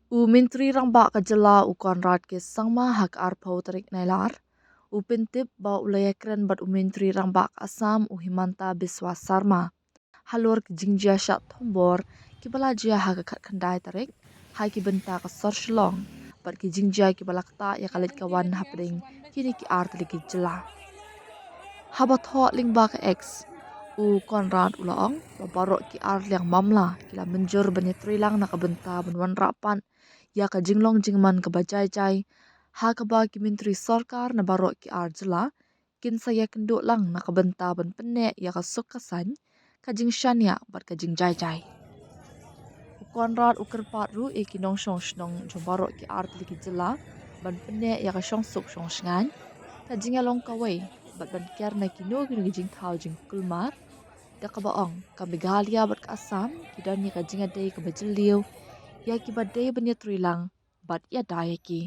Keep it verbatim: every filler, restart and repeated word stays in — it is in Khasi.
U Myntri Rangbah ka jylla u Conrad K Sangma ha ka arphew tarik Nailar u pyntip ba u la ïakren bad u Myntri Rangbah ka Assam u Himanta Biswa Sarma halor ki jingjia shah thombor kiba la jia ha ka khatkhyndai tarik ha ki bynta ka sor Shillong bad ki jingjia kiba la ktah ïa ka leit ka wan hapdeng kine ki ar tylli ki jylla. Haba thoh lyngba ka X, u Conrad u la ong ba baroh ki ar liang mamla ki la mynjur ban ïatreilang na ka bynta ban wanrah pat ïa ka jinglong jingman kaba jai jai, ha kaba ki myntri sorkar na baroh ki ar jylla kin sa ïakynduh lang na ka bynta ban pynneh ïa ka suk ka saiñ, ka jingshaniah bad ka jingjai jai. U Conrad u kyrpad ruh ïa ki nongshong shnong jong baroh ki ar tylli ki jylla ban pynneh ïa ka shongsuk shongshngaiñ, ka jingïalong kawei bad ban kiar na kino kino ki jingthaw jingkulmar, da kaba ong ka Meghalaya bad ka Assam ki don ïa ka jingïadei kaba jylliew ïa kiba dei ban ïatreilang bad ïada ïa ki.